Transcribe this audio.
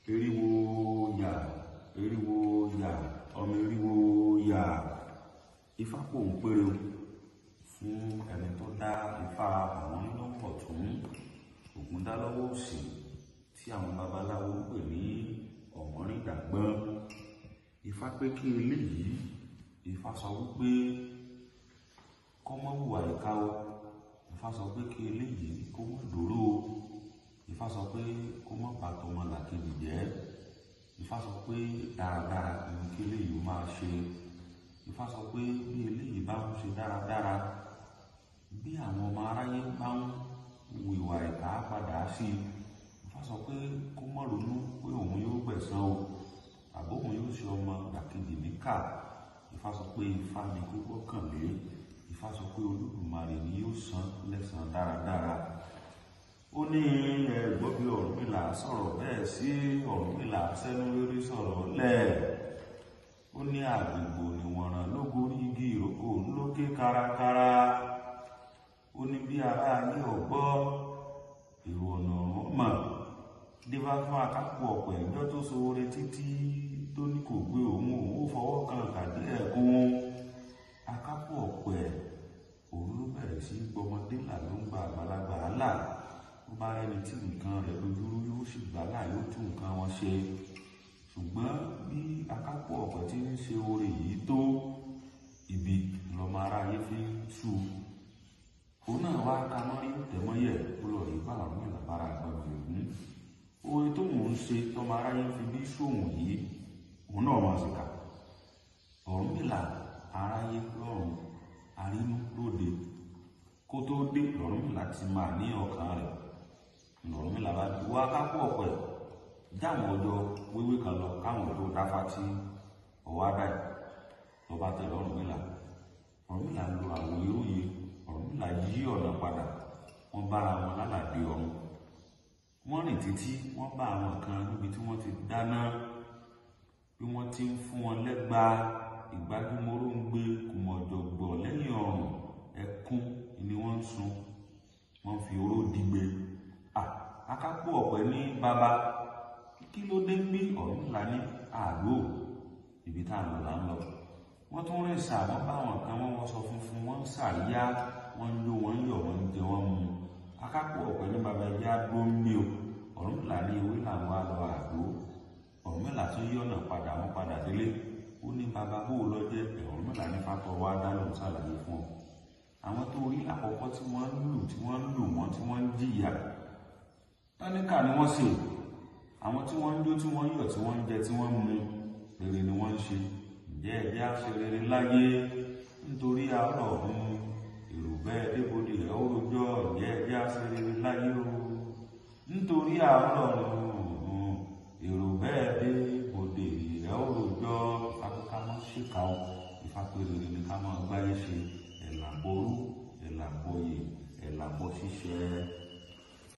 Eriwo yà, eriwo yà, ọmọ eriwo yà. Ifá kò ń péré fún ẹni tó dá ifá àwọn lọ́wọ́ ọ̀tún, Ògún dá lọ́wọ́ òsì, tí àwọn babaláwo ń pè ní ọ̀mọ́rìndàgbọ́n. Ifá pé kí eléyìí, Ifá sọ wípé kó má hùwà ìkà o. Ifá sọ pé kí eléyìí kó má dòró o. Ifá sọ pé kó má bà tọmọlàkejì jẹ́. Ifá sọ pé dáradára ni kí eléyìí máa ṣe. Ifá sọ pé bí eléyìí bá ń ṣe dáradára, bí àwọn ọmọ aráyé bá ń hu ìwà ìkà padà sí i, Ifá sọ pé kó má ronú pé òun yóò gbẹ̀san o, àbó òun yóò ṣe ọmọ làkejì níkà. Ifá sọ pé Ifá ni kó gbọ́kànlé. Ifá sọ pé Olódùmarè ni yóò san lẹ́san dáradára. Ó ní ẹ̀gbọ́n bí Ọ̀rúnmìlà sọ̀rọ̀ bẹ́ẹ̀ sí Ọ̀rúnmìlà sẹ́nu lórí sọ̀rọ̀ lẹ̀. Ó ní àgbègbò níwọ̀nràn lógorí igi ìrókò ńlókè kárakára. Ó ní bí ará ayé ọ̀gbọ́, èrò ọ̀nà ọ̀run mọ̀. Dífá fún akápò ọ̀pẹ ìjọ tó ṣoore títí tó ní kò gbé òun, òun ó fọwọ́ kan kàdé ẹ̀kún. Akápò ọ̀pẹ òun ló bẹ̀rẹ̀ sí gbọmọdé là ló ń gba àgbàlagbà là. Ó bá rẹ́ni tí nǹkan rẹ̀ dojúrú yóò sì gbà là, yóò tún nǹkan wọn ṣe. Ṣùgbọ́n bí akápò ọ̀pẹ tí ń ṣe oore yìí tó, ibi lọmọ aráyé fi ń sú. Òun náà wá ka mọ́rí tẹ̀mọ́yẹ̀ ó lọ rí bá Ọ̀rúnmìlà bára àgbàdo Ògún. Oore tóun ń ṣe tọmọ aráyé fi bí sóhun yìí, òun náà máa ṣèkà. Ọ̀rúnmìlà aráyé lọ́run, arínú lóde. Kó tó dé, Ọ̀rúnmìlà ti máa ní ọkàn rẹ̀. Ọ̀rúnmìlà bá bí wá akápò ọ̀pẹ jáwọn ọjọ́ wéwé kan lọ káwọn tó dáfá tí ọwọ́ adá yìí lọ́ba tẹ̀lé Ọ̀rúnmìlà. Ọ̀rúnmìlà lo àwọn ìróye. Ọ̀rúnmìlà yí ọ̀nà padà, wọ́n bára wọn lálàdé ọ̀run. Wọ́n rìn títí wọ́n bá àwọn kan níbi tí wọ́n ti dáná, bí wọ́n ti ń fún wọn lẹ́gba ìgbájúmọ́ró ń gbé kùmọ̀jọ̀gbọ̀ lẹ́yìn ọ̀run, ẹkún ni wọ́n ń sun, wọ́n fi oró digbe. Akápò ọ̀pẹ ní bàbá, kí ló dé bí? Ọ̀rúnmìlà ní àlọ́ ibi tá à ń lọ là ń lọ. Wọ́n tún rìn sà, wọ́n bá àwọn kan, wọ́n wọṣọ funfun, wọ́n ń sàríyá, wọ́n ń jó, wọ́n ń yọ̀, wọ́n ń jẹ, wọ́n ń mu. Akápò ọ̀pẹ ní bàbá ẹjẹ́ á dúró ń bí o. Ọ̀rúnmìlà ní ewé làwọn á lọ àdó. Ọ̀rúnmìlà tún yí ọ̀nà padà, wọ́n padà délé. Ó ní bàbá bó o lọ jẹ́? Ọ̀rúnmìlà ní fátọ̀ wá dá lóhùn ṣàlàyé fún ọ. Àwọn tó rí àkọ́kọ́ tí wọ́n ń lù, tí wọ́n ń lù wọ́n, tí wọ́n ń jìyà, táníkà ni wọ́n ṣe. Àwọn tí wọ́n ń jó, tí wọ́n ń yọ̀, tí wọ́n ń jẹ, tí wọ́n ń mu, rere ni wọ́n ń ṣe. Ǹjẹ́ ẹ̀jẹ̀ á ṣe rere láyé nítorí àárọ̀ ọ̀hún èrò bẹ́ẹ̀ débòde ẹ̀ ó rojọ́. Ǹjẹ́ ẹ̀jẹ̀ á ṣe rere láyé o nítorí àárọ̀ ọ̀hún èrò bẹ́ẹ̀ débòde ẹ̀ ó rojọ́. Ifá pé ká má ṣèkà o. Ifá pé rere ni ká máa gbáyé ṣe. Ẹ̀là bọrú, ẹ̀là bọyè, ẹ̀là bọ ṣíṣẹ.